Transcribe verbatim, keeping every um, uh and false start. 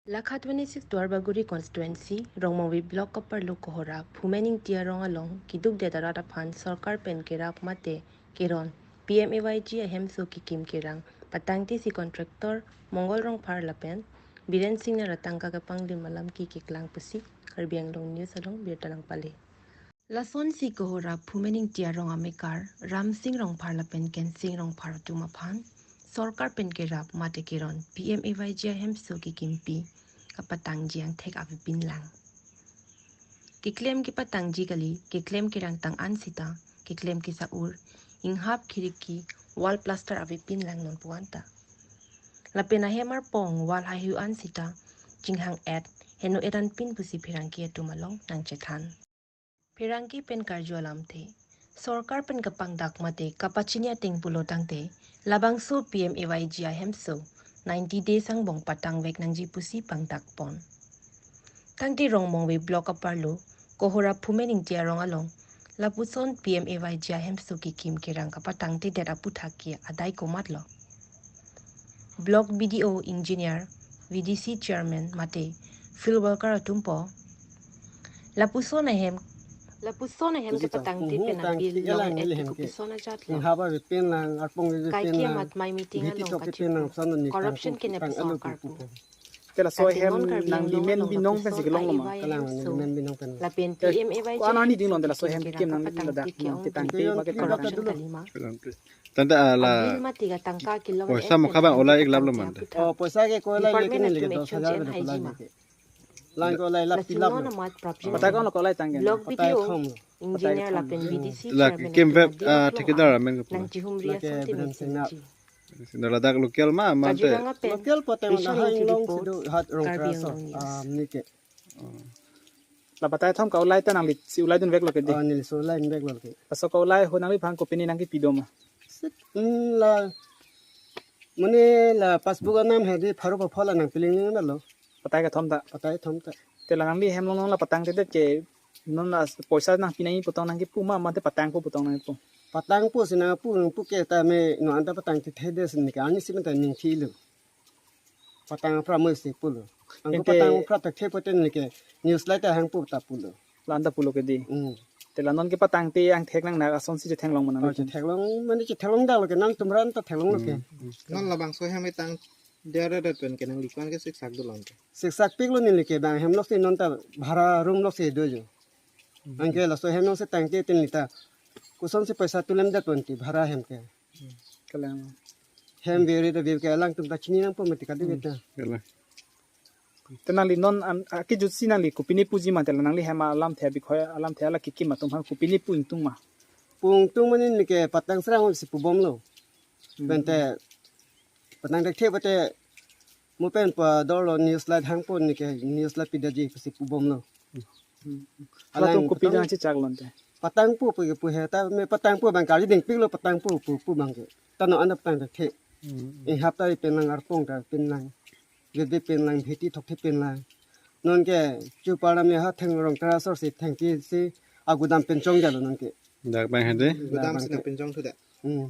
Lakha twenty-six Duarbagori constituency, Rongmongve block aparlo Kohora, Phumen Ingti arong along, kidukdet arat aphan sorkar pen kerap mate keron, P M A Y G ahemso kekim kerang patangte si contractor Mongol Rongphar lapen Biren Singnar atangka kepanglim alam keklang pusi Karbi Anglong News along birta nangpale. Lasonsi Kohora Phumen Ingti arong amekar Ramsing Rongphar lapen Kensing Rongphar atum aphan sorkar pen kerap mate keron P M A Y G ahemso kekimpi kapatangji angthek avepin lang. Keklem kepatangji kali, keklem kerangtang an sita, keklem kesa-ur, inghap khiriki, wall plaster avepin lang non puanta. Lapen ahem arpong wall haihu an sita, chinghang-et, heno-et anpin pusi pherangke atum along nangchethan. Pherangke pen karju alamthe, sorkar pen kapangdak mate kapachini ateng pulo tangte, labangso P M A Y G ahemso ninety days angbong patangvek nangji pusi pangdakpon. Tangte Rongmongve block aparlo Kohora Phumen Ingti arong along, lapuson P M A Y G ahemso kekim kerang kapatangtedet aputhak ke adai komatlo. Block B D O, engineer, V D C chairman mate field worker atumpo lapuson ahem, lapuson ahem kepatangte pen aphi long-et ke kopison ajatlo. Inghap avepin lang, arpong avepin lang, kaike amat mai meeting along kachepon, corruption kenep sorkar pu. Te laso ahem nangli men binong pensi kelonglo ma? Kalang, neli men binong pen. Lapen P M A Y G ko-an arni ding long te laso ahem kekim nangli ladak nangpatangte, nangpatangte ke corruption kalima? Tangte ala poisa mokha abang olai ik laplo mante. Oh, poisa ke ko olai leke neli ke dos hajar ko olai leke. Lang ko olai lap pilap lo. Patai ko olai tangke. Block B D O, engineer lapen V D C chairman atum adi thekdar amen ko nangchihumri asonte mesen ji. Sina ladak local ma, mante. Kaziranga pen local pote mana Vishal Ingti hang long report, sido hat Rongtra Karbi Anglong News. Amni ke. La patai thom ka olai ta nanglisi olai dunveklo ke di? Oh, nelisi olai dunveklo ke. Laso ka olai ho nangliphan kopine nangkepi do ma? Sit, mm, la, mane la passbook anam hedi pharo pho phola nangpiling nanglo. Patai kethom ta? Patai thom ta. Te la nangli hem long long la patangtedet ke non la poisa nangpi nangji pu tong nangkepu ma, mate patangpo pu tong nangkepu? Patangpo si nangpu, nangpu ke ta me non anta patangte thekthe si neke, arnisi manta ningthilo. Patang aphrang mo si pulo. Angko ante patang aphrang thekthe pote neke news light ahang pu ta pulo. La anta pulo ke di. Hmm. Te la non kepatangte angthek nangnak asonsi chetheklong ma nang? Oh, chetheklong, mane chetheklong daklo ke, nangtum ran ta theklonglo ke. Hmm. Non labangso hem tang dera dat pen ke nangli ko-an ke siksak do long ke? Siksak piklo neli ke, bang hem loksi non ta bhara room loksi do jo. Hmm. Anke laso hem loksi tangte tin lita. Kosonsi poisa tulem det ponti bhara hem ke. Hmm. Kalang. Hem beri ta beri ke alangtum ta chini nangpo mati kadi beta. Kalang. Te nangli non an, akejutsi nangli kopine puji ma, te la nangli hem alamthe, bikhoi alamthe, la kekim atum aphan kopine pu ingtung ma? Pu ingtung mane neke patang srang si pubomlo. Hmm. Pente patang thekthe pote mo pen padorlo, news light hangpo neke, news light pidetji si pubomlo. Hmm. Alang latum kopi patang nangchechak lonte? Patangpo pu ke pu he ta me patangpo bang kali dingpiklo patangpo pu pu bang ke. Ta non anta patang thekthe. Hmm. Inghap ta pen lang, arpong ta pen lang. Gede pen lang, bheti thokte pen lang. Non ke chupar lam ya ha theng Rongtra asor si thengpi si agudam pen chongdetlo non ke. Dak bang hede? Gudam si nangpinchong thudet. Hmm.